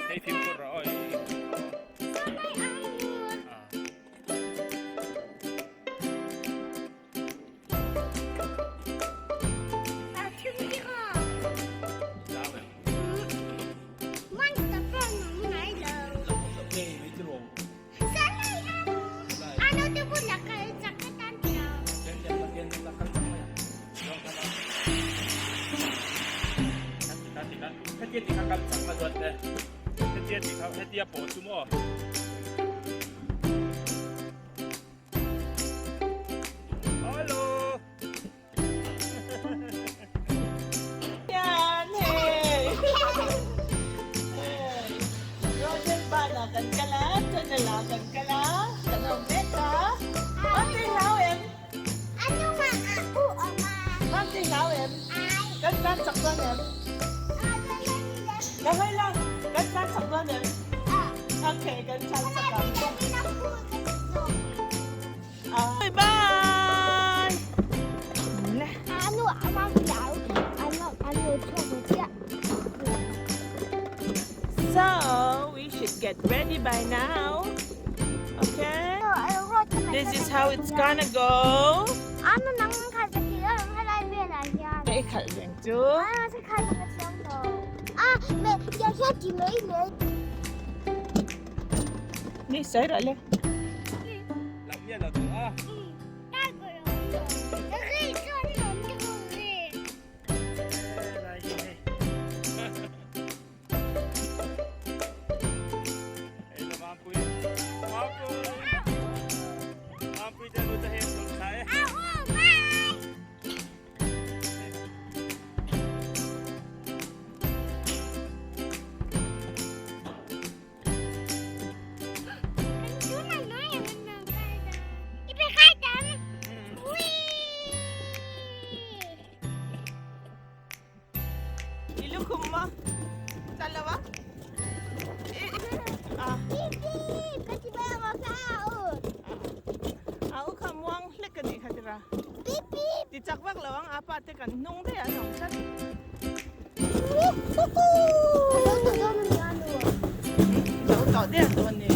Hei fimkhur rawh aw. Hetia pawh chu maw? Hello. Yan, hey! Hey! Roger ba na kan kala? Chanala kan kala? Kan awm mek a? Mami hlau em? Mami hlau em? Kan tan chak dawn em? Ka hawi la, kan tan chak dawn em? Okay, kan tan chak ang. Bye bye. So we should get ready by now. Okay. This is how it's gonna go. Ka i khalh reng chu. Ni sawi rawh le. I lukhum maw? Tal lo a? A u kha muang hlek a nih kha tira. Ti chak vak lo ang a pa te kan hnung daih an awm tlat. Lo tawh der tawh a ni.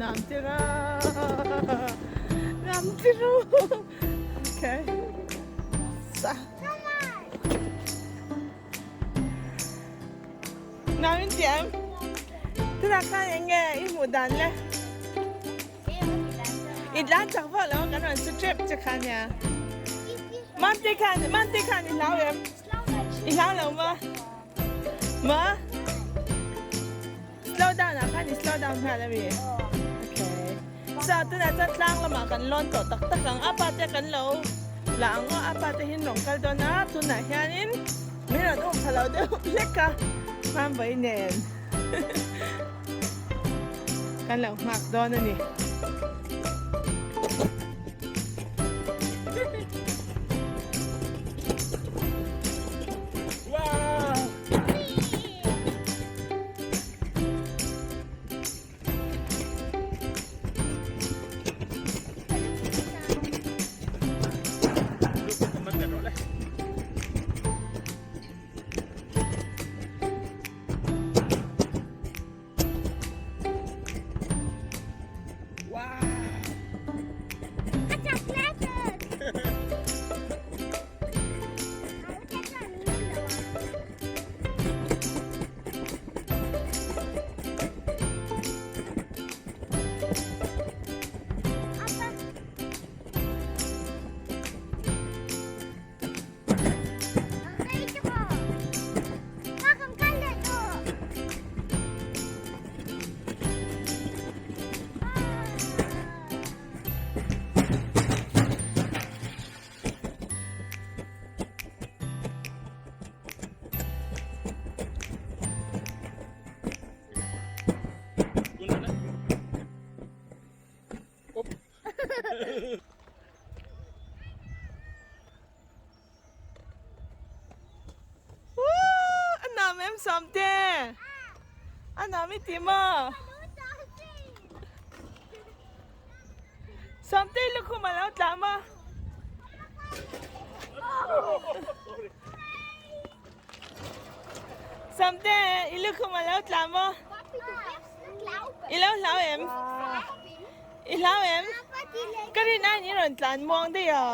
Nam tira. Nam tiru. Okay. Sa. Nam in tiam. Tuna khan eng nge i hmuh dan le? I tlan chak vak lo kan rawn su trep che kha nia. Mante khan mante khan i hlau em? I hlau lo maw? Maw? Slow down ah khan i slow down nghal ami? Okay. So tunah chuan tlang lamah kan lawn tawh tak tak ang. A pa te kan lo la ang aw. A pa te hi an rawn kal dawn a. Tunah hianin min rawn um pha lo deuh hlek a. Hmanbawi nen kan lo nghak dawn a ni. Wow! Sawmte? A nuam i ti maw? Sawmte i lukhum a lo tla maw? Sawmte i lukhum a lo tla maw? I lo hlau em? I hlau em? Ka rin aiin i rawn tlan muang daih a.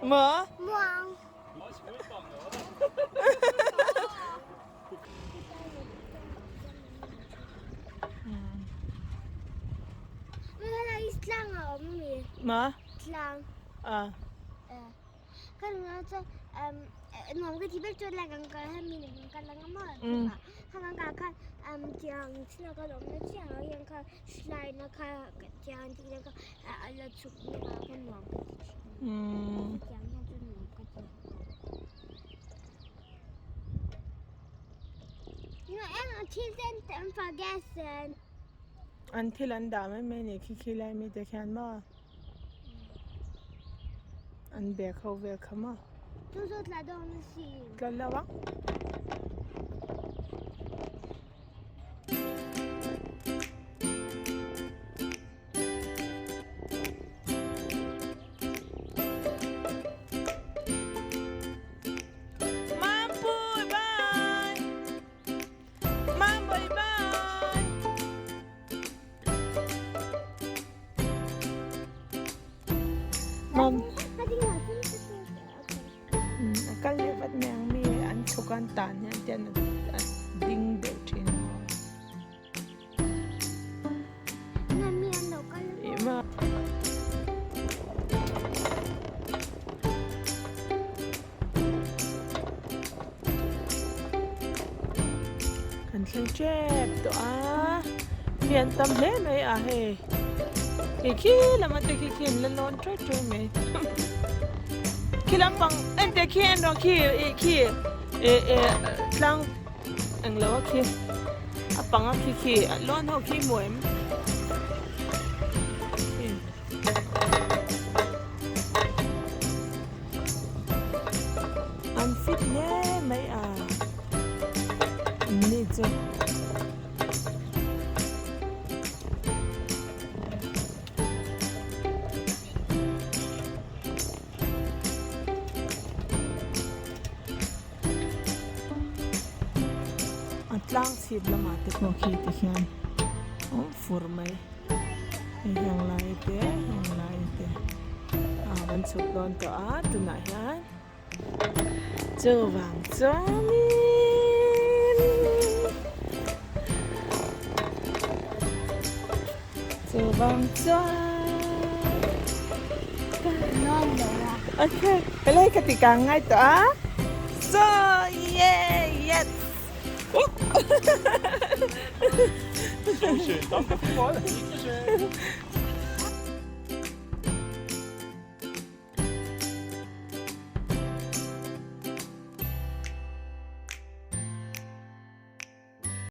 Maw? Maw? Ah. An thil an dah mai mai nih khi khi lai mite khian maw an bag ho vel kha maw tla lo ang. Mampui bye Mampui bye Mam a kal leh vat mai ang mi an chhuk a an tan hian tian a ding deuh thin. Kan thleng tep tawh a mi an tam hle mai a hei hei khi lama te khi khi an la lawn ṭuai ṭuai mai khi lampang en teh khi en rawh khi ih khi eh eh tlang Eng lo a khi a pang a khi khi a lawn ho khi hmu em an fit hle mai a ni chu. A tlang chhip lamah te pawh khi ti hian a awm fur mai hei heng lai te heng lai te a kan chhuk dawn tawh a tunah hian chuvang chuanin chuvang chuan okay helai ka ti kang ngai tawh a. So yeah yes So schön, danke vielmals. Bitte schön.